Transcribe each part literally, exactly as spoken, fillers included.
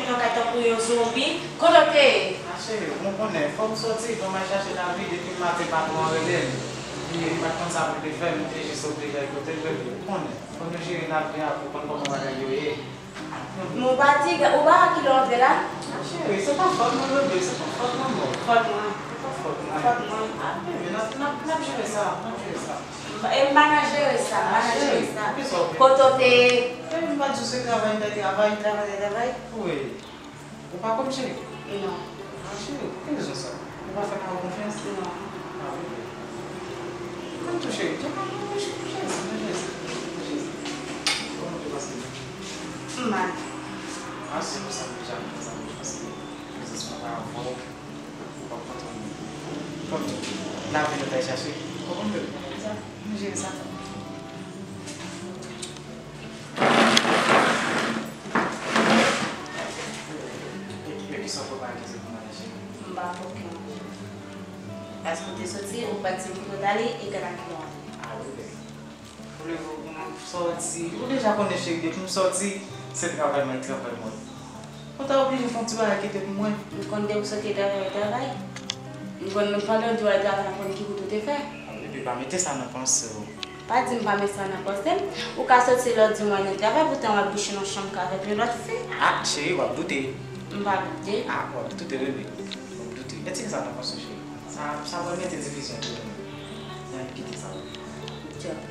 Nan kay tankou yon zonbi. Kote w te ye? A cheri, ou konnen, fò m soti, fò m al chache lavi, depi maten patwon an rele m. Li, li pa t konn sa pou l te fè, m te jis oblije al kote l, bebe, ou konnen. Fò nou jere lavi a pou konn kòman bagay yo ye. Men w pa di, ou pa wè kilè w antre la? A cheri, se pa fòt mwen, bebe, se pa fòt mwen, non. Fòt mwen. Se pa fòt mwen. Fòt mwen. A, bebe, n ap, n ap, n ap jere sa, n ap jere sa. E m pa nan jere sa, m pa nan jere sa. Kote w te ye? Bebe, m pa di w se travay m te travay? Travay, travay. Wi. Ou pa kwè m, cheri? Non. A, cheri, pou ki rezon sa? Ou pa fè mari w konfyans? Non. A, wi. Kòm tou, cheri, tou pa mwen, cheri, cheri, cheri, cheri. Kòman ou te pase? M mal. A, se pou sa m deja konn sa m te pase. Prezans mwen pa avè w, ou p ap kontan mwen. Kòm lavi nou t al chache, ou konprann, bebe? Sa, nou jere sa. Epi, epi sa w prepare ki se pou mwen, cheri? M pa fè okenn. Paske w te soti, ou pa t di m kote w t ale, e gad a kilè w antre. A wi, bebe. Ou leve, ou konnen m soti. Ou deja konnen, cheri, depi m soti, se travay mwen, travay mwen. Ou ta oblije fè yon ti bagay kite pou mwen. M konn depi w soti travay, travay. M konn menm pandan w di w al travay, m konn ki wout ou te fè. A, bebe, pa mete sa nan panse w. Pa di m pa met sa nan panse m. Ou ka soti lè w di m w al nan travay, poutan w ap bouche nan chanm ka avèk yon lòt fi. A, cheri, w ap doute. M pa doute. A, w ap doute, bebe. W ap doute. Mete sa nan panse w, cheri. Sa, sa pral mete divizyon tou nan nou. Ann kite sa. Djòb.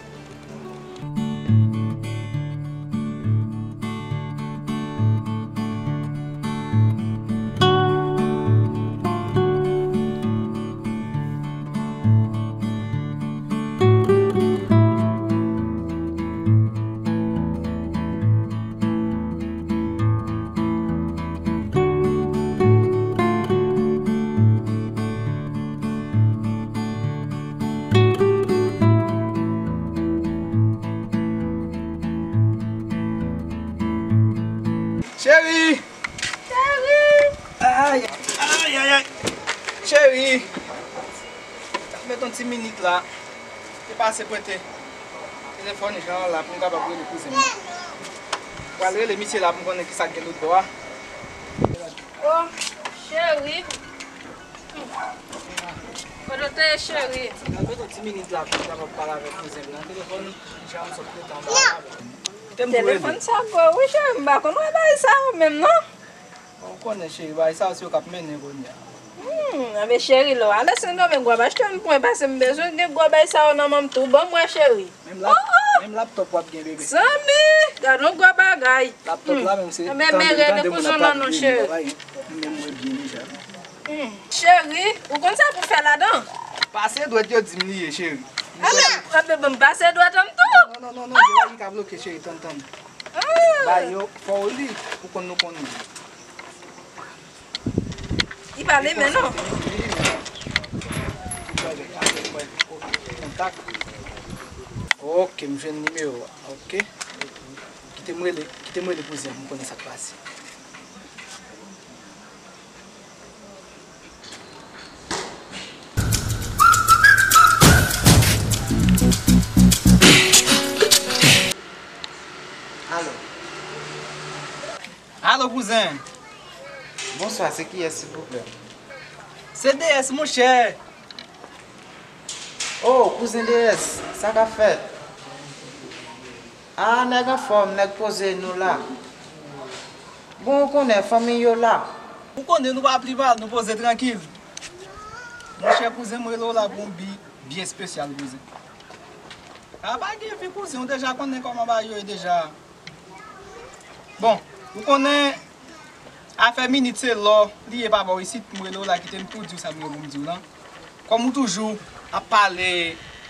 Cheri! Cheri! Ay, ay, ay, ay. Cheri! Met yon ti minit la. Te pase prete telefòn Jan an la pou m kapab rele kouzen m. Pral rele misye la pou m konnen kisa k gen lòt bò a. Oh, cheri. Kote w te ye, cheri? Mwen mete yon ti minit la pou m kapab pale avèk kouzen m nan. Telefòn Jan an sot prete anba la. Kite m pou rele. Telefòn sa gwo wi, cheri. M pa konn wè bagay sa yo menm, non. Ou konnen, cheri, bagay sa yo se yo k ap mennen kounye a. Hmm, anben, cheri, lè w ale Sendomeng, w ap achte youn pou mwen, paske m bezwen gen gwo bagay sa yo nan men m tou. Ban m wè, cheri. Menm lap-, oh, oh, menm laptop w ap gen, bebe. Zanmi, gad yon gwo bagay. Laptop la menm se, anben, tande, men rele kouzen w nan non, cheri. Menm mwen byen deja. Hmm. Cheri, ou konn sa pou fè ladan? Pase dwèt yo di m li ye, cheri. Anben, anben, bon, pase dwèt an m tou. Non, non, non, non, gen bagay ki ka bloke, cheri, tann, tann. Ah. Ba yo, fò w li, pou konn nou konn li. Li pa limen, non. Kontak. Ok, m jwenn nimewo a. Ok. Kite m rele, kite m rele kouzen an, m konnen sa k pase. Alo. Alo, kouzen. Bonswa, se kiyès, silvouplè? Se D S, monchè. Oh, kouzen D S, sa k ap fèt? Ah, nèg anfòm, nèg poze, nou la. Bon, ou konnen, fanmi yo la. Ou konnen, nou pa pli mal, nou poze trankil. Monchè, kouzen, m rele w la pou yon bi byen espesyal, kouzen. A, pa gen vi, kouzen, ou deja konnen kòman bagay yo ye deja. Bon, ou konnen, afè minit se lò li ye pa bò isit, m rele w la, kite m tou di w sa m gen pou m di w lan. Kòm ou toujou ap pale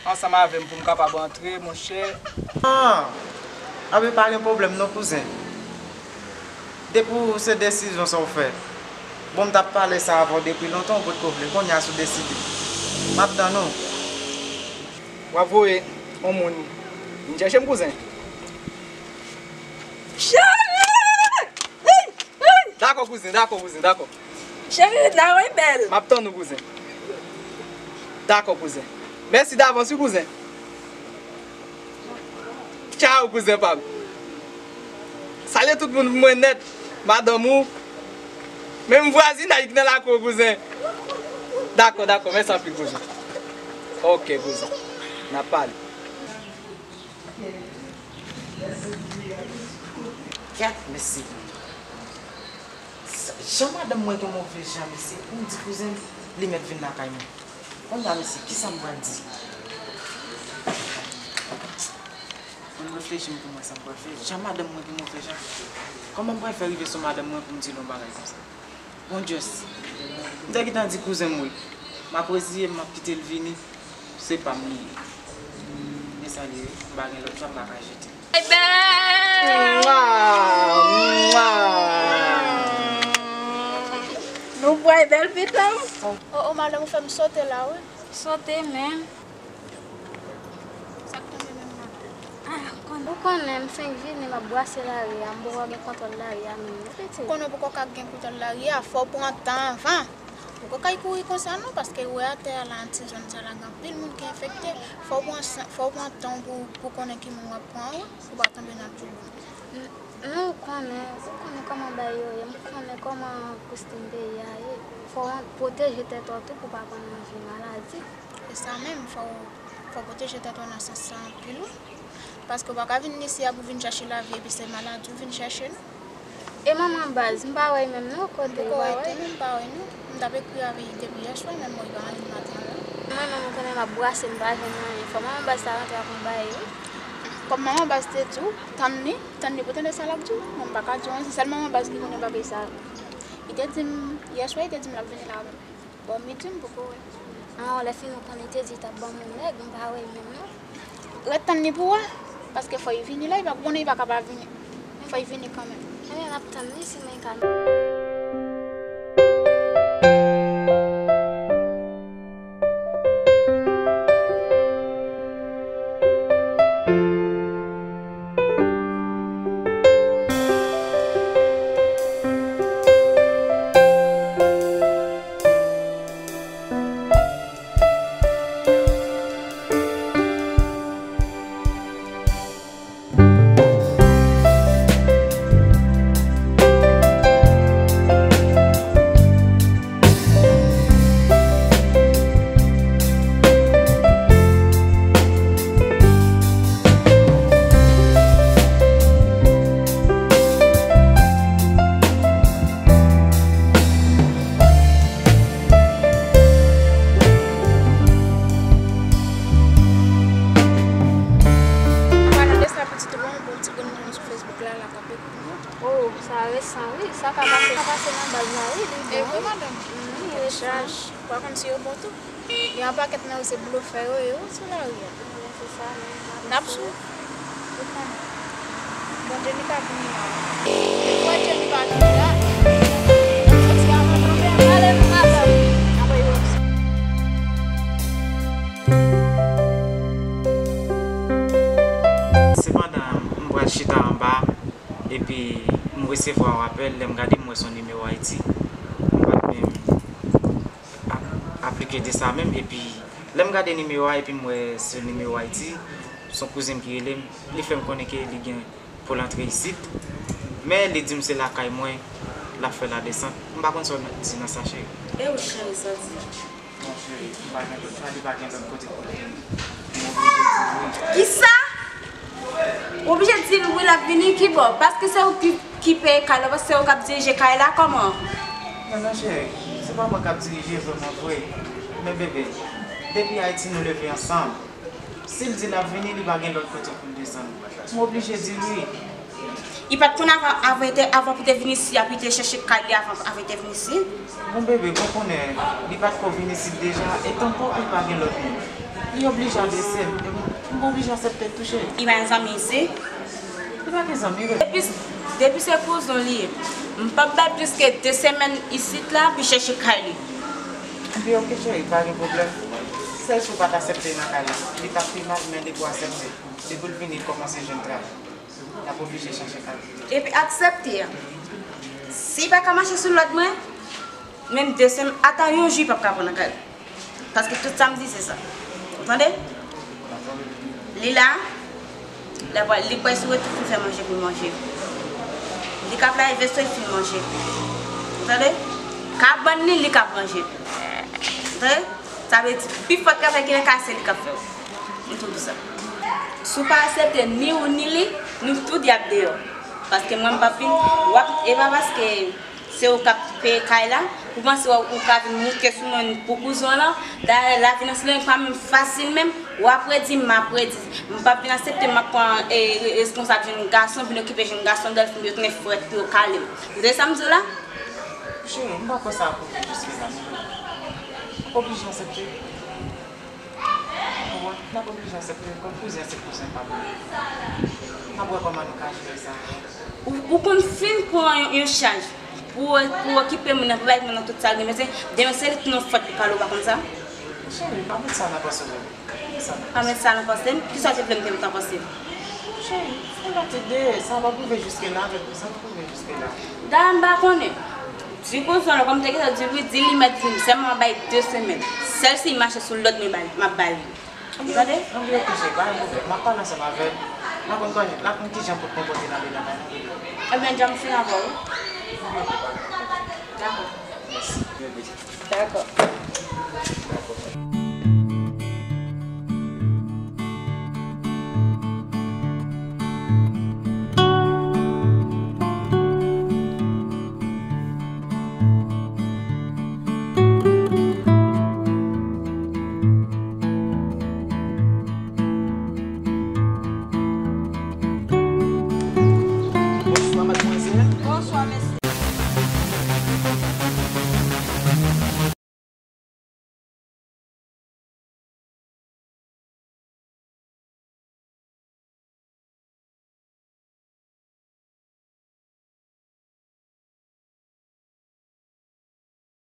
ansanm avè m pou m kapab antre, monchè. Ah! Anben, pa gen pwoblèm non, kouzen. Depi w, se desizyon sa w fè. Bon, m t ap pale sa avè w depi lontan, ou potko vle. Kounye a si w deside. M ap tann ou. W ap voye yon moun vin chèche m, kouzen? Cheri! Hey! Hey! Dakò, kouzen, dakò, kouzen, dakò. Cheri, rit la, wi, bèl. M ap tann ou, kouzen. Dakò, kouzen. Mèsi davans, wi, kouzen. Tchaw, kouzen pa m. Salye tout moun pou mwen nèt. Madanm ou, Menm vwazinay ki nan lakou, kouzen. Dakò, dakò, mèsi anpil, kouzen. Ok, kouzen. N a pale. Kèt, mesye. Jan madanm mwen gen move jan, mesye. Pou m di kouzen m, li mèt vin lakay mwen. Kounye a, mesye, kisa m pral di? Mwen reflechi m pou m wè sa m pral fè. Jan madanm mwen gen move jan. Kòman m pral fè rive sou madanm mwen pou m di l yon bagay konsa? Bon Dye, m te gentan di kouzen m wi. M ap reziye m, m ap kite l vini. Se pa m li ye. Men sa li ye, m pa gen lòt chwa, m pa ka jete. Mwa, mwa. Nou bwè bèl pitanm. O, o, madanm, ou fè m sote la, wi. Sote menm. Sa k tonbe menm nan? Ah, ou konnen, ou konnen m fenk vini, m ap brase lari a, m poko gen kontwòl lari a menm non, pitit. Ou konnen ou poko ka gen kontwòl lari a, fò w pran tan anvan. Ou poko kay kouri konsa non, paske ou wè atè a la, nan ti zòn sa la, gen anpil moun ki enfekte. Fò w pran san, fò w pran tan w pou, pou konnen ki moun w ap pran wi, pou w pa tonbe nan tchoubou. N-, non, ou konnen, ou konnen kòman bagay yo ye, m konnen kòman koustim peyi a ye. Fò w pwoteje tèt ou tou pou w pa pran nan vi maladi. Se sa menm, fò w, fò w pwoteje tèt ou nan sans sa anpil wi. Paske w pa ka vin isi a pou vin chèche lavi epi se maladi w vin chèche non. E manman baz, m pa wè l menm non, kote ou pa wè l? Tou menm pa wè non. M t ap ekri avè l depi yè swa, menm mwen pa anyen maten an la. Mwen menm ou konnen m ap brase, m pa jwenn anyen. Fò manman baz ta rantre ak yon bagay wi. Kòm manman baz te di w, tann li, tann li pou tande sa l ap di w. Mwen m pa ka di w anyen, se sèl manman baz ki konnen bagay sa. Li te di m, yè swa li te di m l ap vini la menm. Bon, midi m poko wè. Ah, lè fini ou konnen li te di li t ap ban m yon nèg, m pa wè l menm non. Ret tann li pou wè, paske fò l vini la, li pa konnen li pa ka pa vini. Fò l vini kanmenm. Ebyen, n ap tann li, si mwen ka. Ou pa tande sa pitit ou bon, bon ti grenn moun sou Facebook la, l ap kanpe pou nou. Oh, sa resan wi, sa ka pase, ka pase nan baz la wi, li bon. E vre, madanm? Wi, resan. Ou pa konn si yo bon tou. Gen yon pakèt nan yo se blofè yo ye wi sou lari a. N ap sou. Ou konnen. Bon, Jenny pa vini la. Depi w wè Jenny pa vini la, soti avan tonbe, ale nou madanm. Apre yo. Sepandan, m pral chita anba, epi m resevwa yon apèl, lè m gade m wè se yon nimewo Ayiti. M pa t menm ap-, aplike de sa menm, epi lè m gade nimewo a epi m wè se nimewo Ayiti, se yon kouzen m ki rele m, li fè m konnen ke li gen pou l antre isit, men li di m se lakay mwen l ap fè ladesant. M pa konn sa w di nan sa, cheri. E ou cheri, sa w di? Bon, cheri, m pa gen lòt chwa, li pa gen lòt kote pou l vini. M oblije di l wi. Kisa? Ou oblije di l wi l ap vini kibò? Paske se ou ki, ki peye kay la, paske se ou k ap dirije kay la, kòman? Non, non, cheri, se pa mwen k ap dirije vrèman vre. Men bebe, depi Ayiti nou leve ansanm. Si l di l ap vini, li pa gen lòt kote pou l desann. M oblije di l wi. Li pa t konn avan, avan, avan pou te vin isi a, pou te chèche kay li avan, avan te vin isi? Bon bebe, bon konnen, li pa t ko vin isit deja, e tankou li pa gen lòt moun. Li oblije adrese m, e m, m oblije aksepte l tou cheri. Li pa gen zanmi isi? Li pa gen zanmi, bebe. Depi, depi se kouzin li ye, m p ap bay plis ke de semèn isit la pou chèche kay li. Ebyen, oke cheri, pa gen pwoblèm. Sèl si w pa t aksepte nan kay la, li t ap pi mal, men depi w aksepte, depi l vini, l kòmanse jwenn travay. L ap oblije chache kay. Epi aksepte a. Si pa ka mache sou lòd mwen, menm de semèn, ata yon jou li p ap ka pran nan kay la. Paske tout sa m di se sa. Ou tande? Li la, li pral, li pral sou wout pou fè manje pou l manje. Li k ap lave veso, li fin manje. Ou tande? Kabann li, li k ap ranje. Tande? Sa vle di, pi fò travay ki nan kay, se li k ap fè l. M tou di sa. Si w pa aksepte ni ou ni li, nou tou de ap deyò. Paske mwen, m p ap vin, w ap, e pa paske se ou k ap peye kay la, ou panse w, ou ka vin moute sou mwen pou kouzen w lan. Dayè, lavi nan Sendomeng pa menm fasil menm, w ap redi, m ap redi. M p ap vin aksepte, m ap pran, e, responsab jèn gason, vin okipe jèn gason, Dèlfin, yo tounen frèt pou yo kale m. Ou tande sa m di w la? Cheri, m pa kwè sa ap rive jiske la, non. Oblije aksepte. Ou wè, n ap oblije aksepte, kòm kouzen se kouzen pa m. N ap wè kòman nou ka jere sa. Ou, ou konn fin pran yon, yon chaj pou, pou okipe moun nan, pou bay moun nan tout sa l gen bezwen. Demen se li ki nan fòt pou pale ou pa konn sa. Cheri, pa met sa nan panse w, bebe. Pa met sa nan panse w. Pa met sa nan panse m. Kisa w te vle m te met nan panse m? Cheri, fè yon ti de, sa p ap rive jiske la, bebe, sa p ap rive jiske la. Dayè m pa konnen. Di kouzen w lan, kòm te gentan di wi, di li mèt vin, sèlman bay de semèn. Sèl si l mache sou lòd mwen ba li, m ap ba li. Ou tande? Ann, ok, cheri, pa gen pwoblèm. M ap pale ansanm avè l. N a konn kòman, n a konn kijan pou l konpòte l andedan kay la, bebe. Ebyen, djòb m fin avè w wi. Ann, ok, pa gen pwoblèm. Dakò. Mèsi, bebe. Dakò.